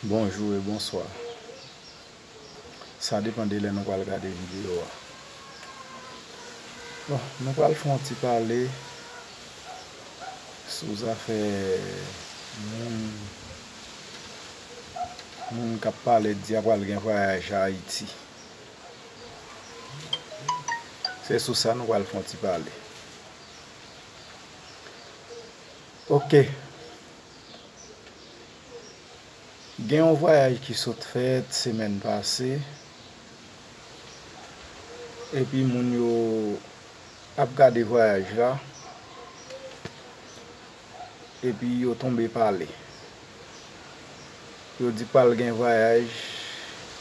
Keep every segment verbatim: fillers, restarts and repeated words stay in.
Bonjou e bonswa. Sa depann de lè nou pral gade videyo a. Bon, nou pral fè yon ti pale sou zafè moun, moun k ap pale di a pral gen vwayaj Ayiti. Se sou sa nou pral fè yon ti pale. Oke. Gen yon vwayaj ki sot fèt semèn pase, epi moun yo ap gade vwayaj la, epi yo tonbe pale. Yo di pral gen vwayaj,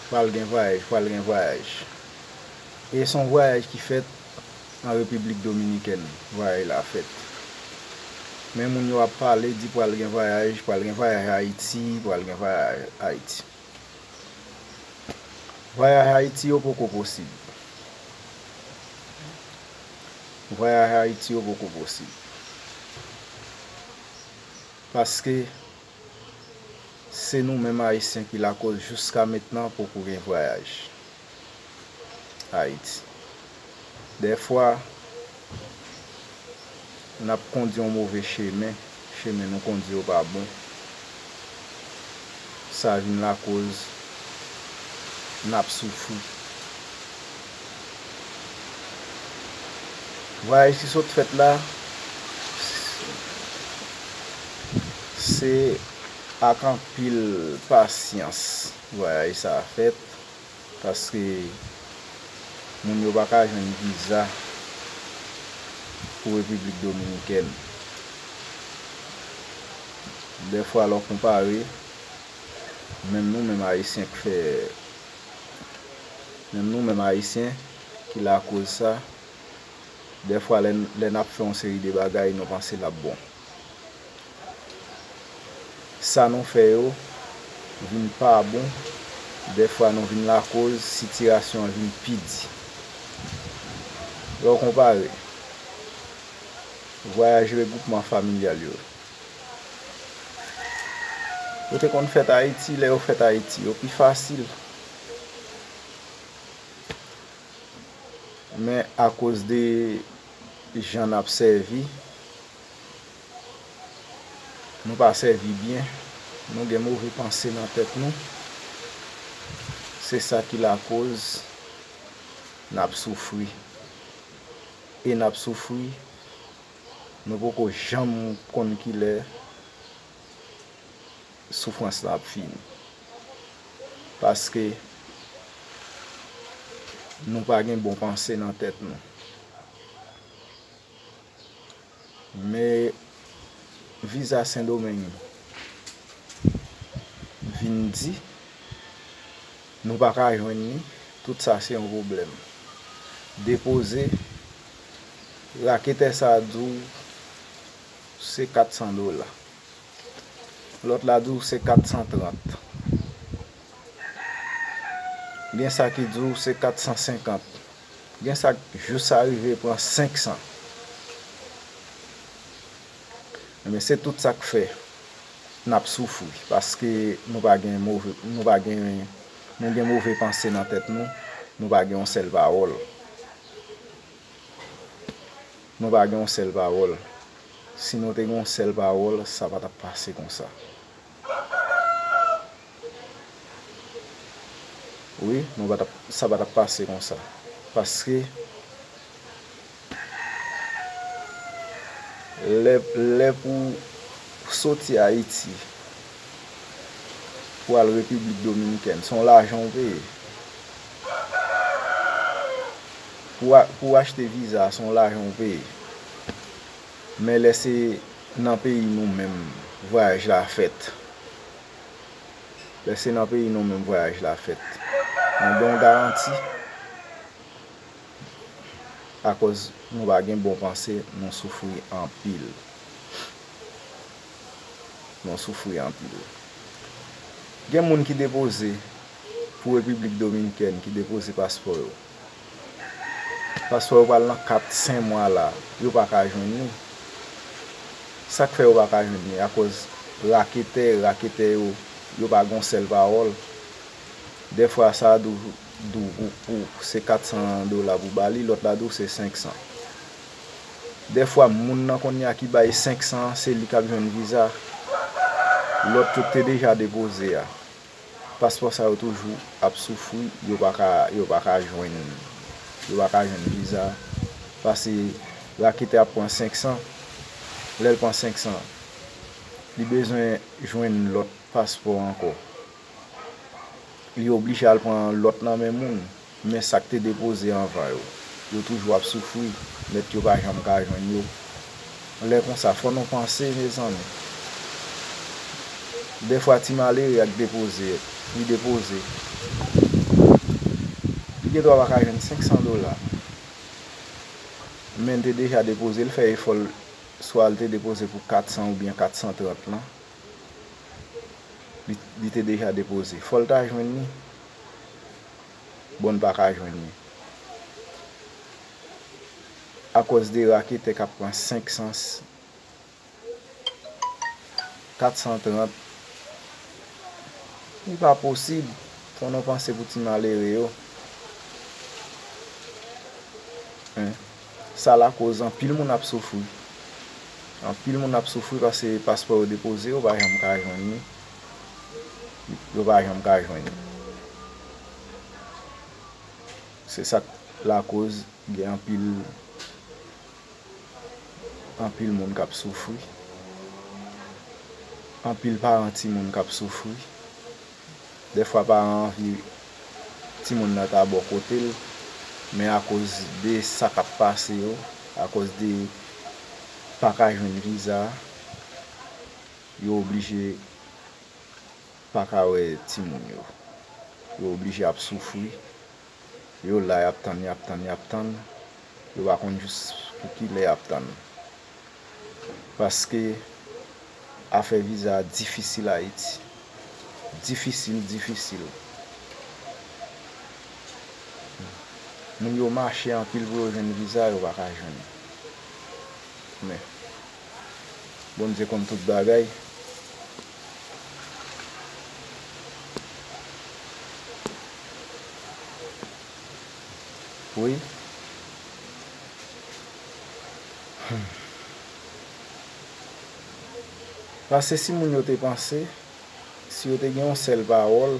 pral gen vwayaj, pral gen vwayaj. E se yon vwayaj ki fèt an Repiblik Dominikèn, vwayaj la fèt. Men moun yo ap pale, di pral gen vwayaj, pral gen vwayaj Ayiti, pral gen vwayaj Ayiti. Vwayaj Ayiti yo poko posib. Vwayaj Ayiti yo poko posib. Paske se nou menm Ayisyen ki lakoz jiska mentnan poko gen vwayaj Ayiti. Dèfwa, n ap kondi yon move chemen, chemen nou kondi yo pa bon. Sa vin lakoz n ap soufri. Vwayaj ki sot fèt la, se ak anpil pasyans vwayaj sa a fèt, paske moun yo pa ka jwenn viza pou Repiblik Dominikèn. Dèfwa, lè w konpare, menm nou menm Ayisyen k fè, menm nou menm Ayisyen ki lakoz sa, dèfwa, lè, lè n ap fè yon seri de bagay, nou panse l ap bon. Sa nou fè yo vin pa bon, dèfwa nou vin lakoz sitiyasyon an vin pi di. Lè w konpare vwayaj regwoupman familyal yo, yo te konn fèt Ayiti, lè yo fèt Ayiti, yo pi fasil. Men akoz de jan n ap sèvi, nou pa sèvi byen, nou gen move panse nan tèt nou. Se sa ki lakoz n ap soufri. E n ap soufri, nou poko janm konn kilè soufrans lan ap fini. Paske nou pa gen bon panse nan tèt nou. Men viza Sendomeng vin di, nou pa ka jwenn li, tout sa se yon pwoblèm. Depoze, raketè sa a di w se kat san dola. Lòt la di w se kat san trant. Gen sa ki di w se kat san senkant. Gen sa k jis arive pran senk san. Ebyen, se tout sa k fè n ap soufri, paske nou pa gen move, nou pa gen, nou gen move panse nan tèt nou, nou pa gen yon sèl pawòl. Nou pa gen yon sèl pawòl. Si nou te gen yon sèl pawòl, sa pa t ap pase konsa. Wi, nou pa t ap, sa pa t ap pase konsa. Paske lè, lè pou soti Ayiti pou al Repiblik Dominikèn, se yon lajan w peye. Pou a-, pou w achte viza, se yon lajan w peye. Men lè se nan peyi nou menm vwayaj la fèt, lè se nan peyi nou menm vwayaj la fèt, nou gen yon garanti. Akòz nou pa gen bon panse, nou soufri anpil. Nou soufri anpil. Gen moun ki depoze pou Repiblik Dominikèn, ki depoze paspò yo. Paspò yo pral nan kat, senk mwa la, yo pa ka jwenn li. Sa k fè yo pa ka jwenn li? Akòz raketè, raketè yo yo pa gen yon sèl pawòl. Dèfwa sa a di w, di w pou, pou se kat san dola pou ba li, lòt la di w se senk san. Dèfwa moun nan kounye a ki bay senk san an, se li k ap jwenn viza. Lòt yo k te deja depoze a, paspò sa yo toujou ap soufri, yo pa ka, yo pa ka jwenn, yo pa ka jwenn viza. Paske raketè ap pran senk san, lè l pran senk san, li bezwen jwenn lòt paspò ankò. Li oblije al pran lòt nan men moun. Men sa k te depoze anvan yo, yo toujou ap soufri. Mèt yo pa janm ka jwenn yo. Lè konsa, fò nou panse, mezanmi. Dèfwa ti malere a k depoze, li depoze. Li gendwa pa ka jwenn senk san dola. Men l te deja depoze, l fè efò l, swa l te depoze pou kat san oubyen kat san trant lan. Li, li te deja depoze. Fò l ta jwenn li. Bon, l pa ka jwenn li. Akòz de raketè k ap pran senk san, kat san trant, li pa posib. Fò nou panse pou ti malere yo. Hein? Sa lakoz anpil moun ap soufri. Anpil moun ap soufri paske paspò yo depoze, yo pa janm ka jwenn li. Yo pa janm ka jwenn li. Se sa k lakoz gen anpil, anpil moun k ap soufri. Anpil paran timoun k ap soufri. Dèfwa paran anvi timoun nan ta bò kote l, men akoz de sa k ap pase yo, akoz de pa ka jwenn viza, yo oblije pa ka wè timoun yo. Yo oblije ap soufri. Yo la, y ap tann, y ap tann, y ap tann. Yo pa konn jis pou ki lè y ap tann. Paske afè viza a difisil Ayiti. Difisil, difisil. Moun yo mache anpil pou yo jwenn viza, yo pa ka jwenn. Men, Bondye konn tout bagay. Wi. Hmm. Paske si moun yo te panse, si yo te gen yon sèl pawòl,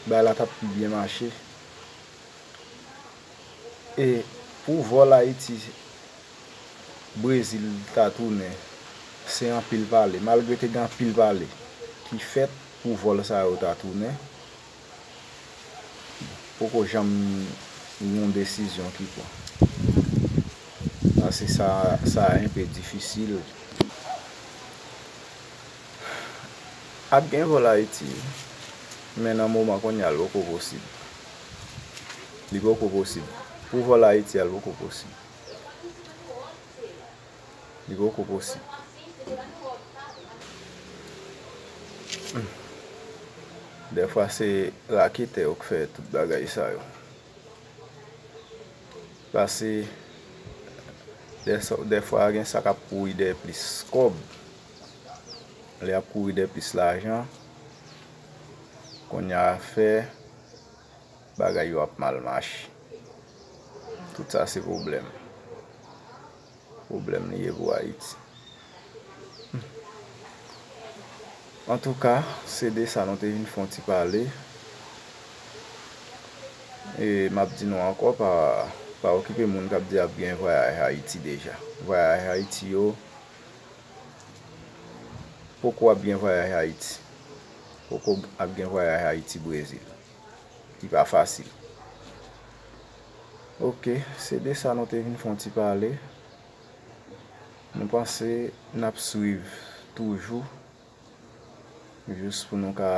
bagay la t ap pi byen mache. E pou vòl Ayiti, Brezil ta tounen, se anpil pale. Malgre te gen anpil pale ki fèt pou vòl sa yo ta tounen, poko janm gen yon desizyon ki pran. Paske sa, sa enpe difisil. Ap gen vòl Ayiti, men nan moman kounye a, l poko posib. Li poko posib. Pou vòl Ayiti a, l poko posib. Li poko posib. Hmm. Dèfwa se raketè yo k fè tout bagay sa yo. Paske dè-, dèfwa gen sa k ap kouri dèyè plis kòb. Lè y ap kouri dèyè plis lajan, kounye a fè bagay yo ap mal mache. Tout sa se pwoblèm. Pwoblèm li ye pou Ayiti. Antouka, se de sa nou te vin fè yon ti pale. E m ap di nou ankò, pa, pa okipe moun k ap di ap gen vwayaj Ayiti deja. Vwayaj Ayiti yo, poko ap gen vwayaj Ayiti. Poko ap gen vwayaj Ayiti Brezil. Li pa fasil. Oke, se de sa nou te vin fè yon ti pale. Nou panse n ap swiv toujou, jis pou nou ka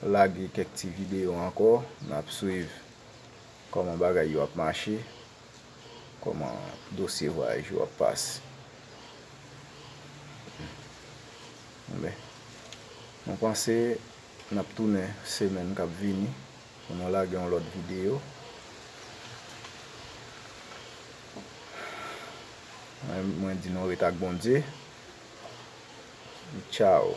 lage kèk ti videyo ankò. N ap swiv kòman bagay yo ap mache, kòman dosye vwayaj yo ap pase. Enben, nou panse n ap tounen semèn k ap vini pou nou lage yon lòt videyo. Mwen, mwen di nou ret ak Bondye. Tchaw.